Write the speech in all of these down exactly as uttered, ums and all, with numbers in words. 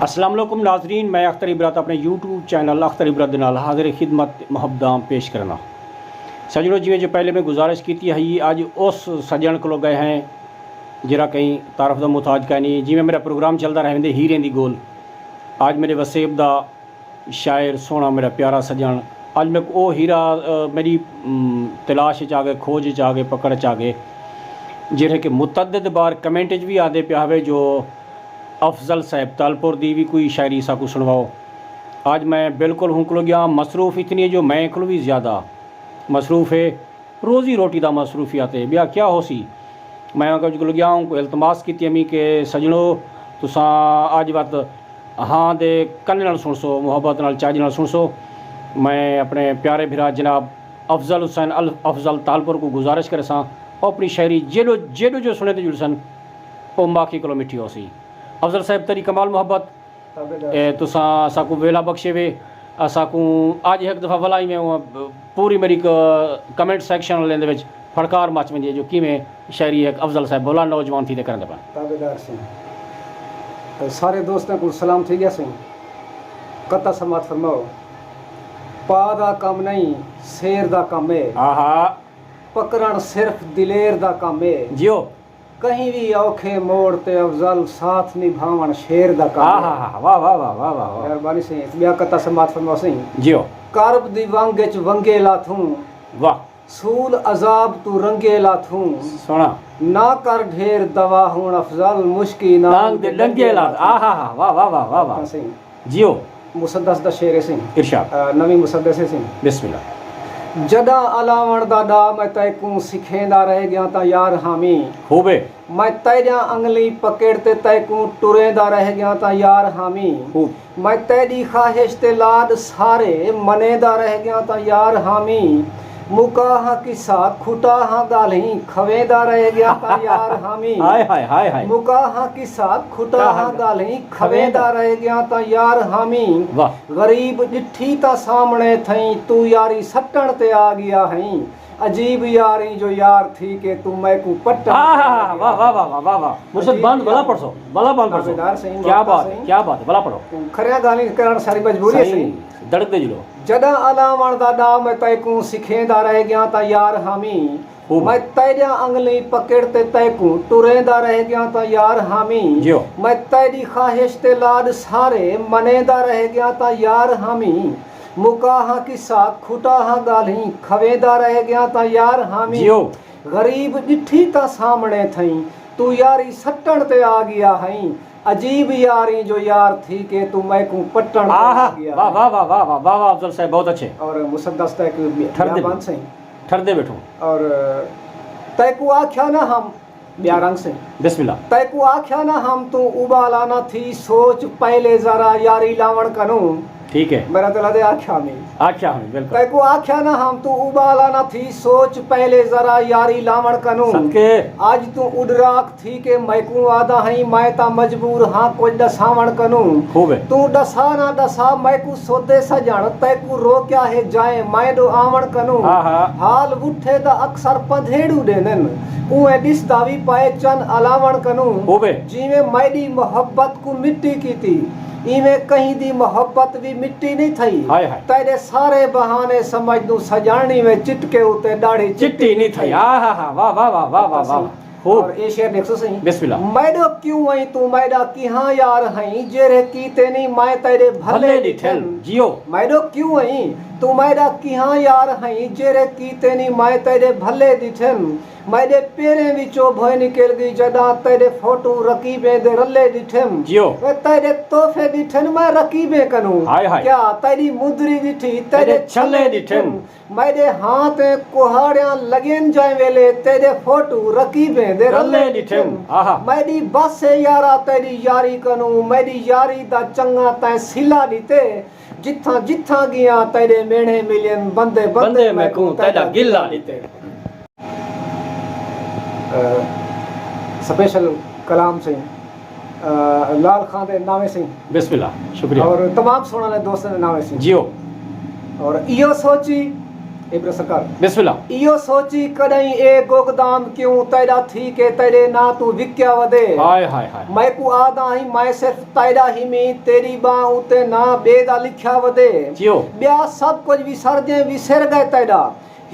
السلام علیکم ناظرین، میں اختر عبرت اپݨے یوٹیوب چینل اختر عبرت دے نال حاضر خدمت محبتاں پیش کرݨا۔ سڄݨو، جیویں جو پہلے میں گزارش کیتی ہئی، اڄ اس سڄݨ کولو ڳئے ہیں جیڑھا کہیں تعارف دا محتاج کائنی۔ جیویں میݙا پروگرام چلدا رہندے ہیریں دی ڳول، اڄ میݙے وسیب دا شاعر سوہݨا میݙا پیارا سڄݨ، اڄ میکوں او ہیرا، آ، میݙی، م، تلاش اچ آ ڳئے، کھوڄ اچ آ ڳئے، پکڑ اچ آ ڳئے، جیڑھے کہ متعدد بار کمنٹ اچ وی آہدے پیا ہوئے جو افضل صاحب تالپور دی وی کوئی شاعری ساکوں سݨواؤ۔ اڄ میں بالکل ہوں کولو ڳیا، مصروف اتنی ہے جو میں کولو وی زیادہ مصروف ہے، روزی روٹی دا مصروفیات ہے، ٻیا کیا ہوسی۔ میں انہاں کوں کولو ڳیا، انہاں کوں التماس کیتی امی کہ سڄݨو، تساں اڄ وت ہاں دے کن نال سݨسو، محبت نال، چاج نال سݨسو۔ میں اپݨے پیارے بھرا جناب افضل حسین الف افضل تالپور کوں گزارش کریساں، او اپݨی شاعری جیݙو جیݙو جو سݨیندے جلسن، او ماکھی کولو مٹھی ہوسی۔ افضل صاحب، تیݙی کمال محبت، اے تساں ساکوں ویلا بخشے وے، اساکوں اڄ ہک دفعہ ولا ایویں ہوا، پوری میری ک-، کمنٹ سیکشن والے دے وچ پھڑکار مچ ونڄے جو کیویں شاعری ہک افضل صاحب بھلا نوجوان تھی تے کریندے پن۔ تابعدار سئیں۔ تے سارے دوستاں کوں سلام تھی ڳیا سئیں۔ قطع سماعت فرماؤ۔ پا دا کم نئیں، سیر دا کم اے۔ آہا۔ پکڑݨ صرف دلیر دا کم اے۔ جیو۔ کہیں وی اوکھے موڑ تے افضل ساتھ نبھاوݨ شیر دا کم اے۔ آہا ہا، واہ، واہ، واہ، واہ، واہ، واہ۔ مہربانی سئیں، ٻیا قطع سماعت فرماؤ سئیں۔ جیو۔ کرب دی ونگ اچ ونگے لاتھوں۔ واہ۔ سول عذاب توں رنگے لاتھوں۔ سوہݨا۔ نہ کر ڈھیر دوا ہݨ افضل، مشکی نانگ نانگ دے دے ݙنگے ݙنگے لاتھ۔ لاتھوں۔ آہا ہا، واہ، واہ، واہ، واہ، واہ۔ سئیں۔ جیو۔ مسدس دا شعر ہے سئیں۔ ارشاد۔ آ، نویں مسدس ہے سئیں۔ بسم اللہ۔ جݙاں الاوݨ دا ݙا میں تیکوں سکھیندا رہ ڳیاں تاں یار حامی۔ خوب ہے۔ میں تیݙیاں انگلیں پکڑ تے تیکوں ٹریندا رہ ڳیاں تاں یار حامی۔ خوب۔ میں تیݙی خواہش تے لاݙ سارے منیندا رہ ڳیاں تاں یار حامی۔ مکا ہاں قصہ کھٹا ہاں ڳالھیں کھویندا رہ ڳیاں تاں یار حامی۔ ہائے، ہائے، ہائے، ہائے۔ مکا ہاں قصہ کھٹا کھٹا ہاں ہاں ڳالھیں کھویندا کھویندا۔ رہ ڳیاں تاں یار حامی۔ واہ۔ غریب ݙٹھی تاں سامݨے تھئیں، توں یاری سٹݨ تے آ ڳیا ہئیں۔ عجیب یاریں جو یار تھی کے توں میکوں پٹݨ آہا، تے آ ڳیا۔ واہ، واہ، واہ، واہ، واہ، واہ۔ مرشد عجیب بند، بھلا یار۔ پڑھسو، بھلا بند پڑھسو۔ تابعدار سئیں، کیا محبت بات ہے، سئیں۔ کیا بات ہے، بھلا پڑھو۔ کھریاں ڳالھیں کرݨ ساری مجبوری ہے سئیں، سئیں۔ دڑک دے جلو۔ جݙاں الاوݨ دا ݙا میں تیکوں سکھیندا رہ ڳیاں تاں یار حامی۔ خوب۔ میں تیݙیاں انگلیں پکڑ تے تیکوں ٹریندا رہ ڳیاں تاں یار حامی۔ جیو۔ میں تیݙی خواہش تے لاݙ سارے منیندا رہ ڳیاں تاں یار حامی۔ مکا ہاں قصہ کھٹا ہاں ڳالھیں کھویندا رہ ڳیاں تاں یار حامی۔ جیو۔ غریب ݙٹھی تاں سامݨے تھئیں، توں یاری سٹݨ تے آ ڳیا ہئیں۔ عجیب یاریں جو یار تھی کے توں میکوں پٹݨ تے آ آہا، ڳیا واہ، ہئیں۔ واہ، واہ، واہ، واہ، واہ، واہ، افضل صاحب، بہت اچھے۔ اور مسدس دا ہک ٹھر دے بیابان سئیں۔ ٹھر دے ٻیٹھو۔ اور تیکوں آکھیا نہ ہم، ٻیا رنگ سئیں۔ بسم اللہ۔ تیکوں آکھیا نہ ہم توں ابالا نہ تھی، سوچ پہلے ذرا یاری لاوݨ کنوں۔ ٹھیک ہے۔ میرا دل آہدے آکھیا ہمیں۔ آکھیا ہمیں، بالکل۔ تیکوں آکھیا نہ ہم توں ابالا نہ تھی، سوچ پہلے ذرا یاری لاوݨ کنوں۔ صدقے۔ اڄ توں اݙ راکھ تھی کے میکوں آہدا ہئیں، میں تاں مجبور ہاں کجھ ݙساوݨ کنوں۔ خوب ہے۔ توں ݙسا نہ ݙسا میکوں سودھے سڄݨ، تیکوں روکیا ہے جائیں میں ݙو آوݨ کنوں۔ ہا ہا۔ حال وٹھے دا اکثر پندھیڑو ݙیندن، اونویں ݙسدا وی پئے چن الاوݨ کنوں۔ خوب ہے۔ جیویں میݙی محبت کوں مٹی کیتی، ایویں کہیں دی محبت وی مٹی نئیں تھئی۔ ہائے ہائے۔ تیݙے سارے بہانے سمجھدوں سڄݨ، ایویں چٹکے اتے ݙاڑھی چٹی چٹی نئیں نئیں تھئی۔ تھئی۔ آہا ہا، واہ، واہ، واہ، واہ، واہ، واہ۔ خوب۔ اور اے شعر ݙیکھسو سئیں۔ بسم اللہ۔ میݙو کیوں ایں توں میݙا کیہاں یار ہئیں، جیرھے کیتے نی میں تیݙے بھلے بھلے ݙٹھن۔ ݙٹھن۔ جیو۔ میݙو کیوں ایں توں میݙا کیہاں یار ہئیں، جیرھے کیتے نی میں تیݙے بھلے ݙٹھن۔ میݙے پیریں وچوں بھوئے نکل ڳئی جݙاں تیݙے فوٹو رقیبیں دے رلے ݙٹھن۔ جیو۔ وے تیݙے تحفے ݙٹھن میں رقیبیں کنوں۔ ہائے ہائے۔ کیا تیݙی مندری ݙٹھی، تیݙے تیݙے چھلے چھلے ݙٹھن۔ ݙٹھن۔ میݙے ہاں تے کوہاڑیاں لڳین جئیں ویلے، تیݙے فوٹو رقیبیں دے رلے رلے ݙٹھن۔ ݙٹھن۔ آہا۔ میݙی بس ہے یارا تیݙی یاری کنوں، میݙی یاری دا چنڳا تیں صلہ ݙتے، جتھاں جتھاں ڳیاں تیݙے میݨے ملین، بندے بندے بندے میکوں میکوں تیݙا تیݙا گلہ گلہ ݙتے۔ ݙتے۔ اے، سپیشل کلام سئیں، اے، لال خان دے ناویں سئیں۔ بسم اللہ، شکریہ۔ اور تمام سݨݨ والے دوستاں دے ناویں سئیں۔ جیو۔ اور ایہو سوچی عبرت سرکار۔ بسم اللہ۔ ایہو سوچی کݙاہیں اے گوگدام کیوں تیݙا تھی کے تیݙے ناں توں وکیا ودے۔ ہائے ہائے ہائے۔ میکوں آہدا ہئیں میں صرف تیݙا ہی میں، تیݙی ٻانہہ اتے ناں ٻئے دا لکھیا ودے۔ جیو۔ ٻیا سب کجھ وسر جیں وسر ڳئے تیݙا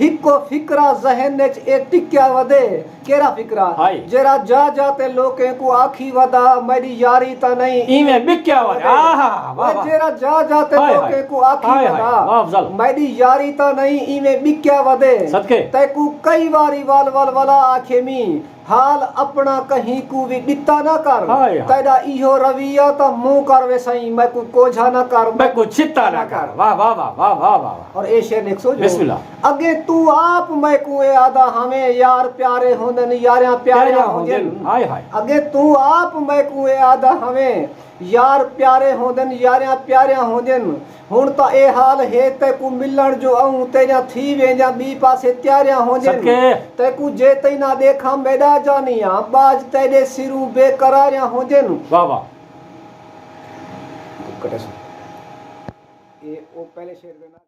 ہکو فقرہ ذہن اچ اے ٹکیا ودے۔ کیرھا فقرہ؟ ہائے۔ جیرھا جا جا تے لوکیں کوں آکھی ودا میݙی یاری تاں نئیں ایویں ٻکیا ودے۔ آہا واہ واہ۔ جیرھا جا جا تے ہائے لوکیں ہائے۔ کوں آکھی ہائے ہائے۔ ودا واہ افضل۔ میݙی یاری تاں نئیں ایویں ٻکیا ودے۔ صدقے۔ تیکوں کئی واری ول ول ولا آکھے میں حال اپݨا کہیں کوں وی ݙتا نہ کر۔ ہائے ہائے۔ تیݙا ایہو رویہ تاں مونہہ کر ویسئیں میکوں کوجھا نہ کر۔ میکوں چھتا نہ کر۔ واہ واہ واہ واہ واہ واہ۔ اور اے شعر ݙیکھسو جو بسم اللہ۔ اڳے توں آپ میکوں اے آہدا ہاویں یار پیارے ہوندن یاریاں پیاریاں ہوندن۔ ہائے ہائے۔ اڳے توں آپ میکوں اے آہدا ہاویں یار پیارے ہوندن یاریاں پیاریاں ہوندن۔ ہݨ تاں اے حال ہے تیکوں ملݨ جو اؤں تیݙیاں تھی ویندیاں ٻی پاسے تیاریاں ہوندن۔ صدقے۔ تیکوں جے تئیں نہ ݙیکھاں میݙا جانیاں ٻاجھ تیݙے سروں بے قراریاں ہوندن۔ واہ واہ۔ کٹے سو۔ اے او پہلے شعر دے نال۔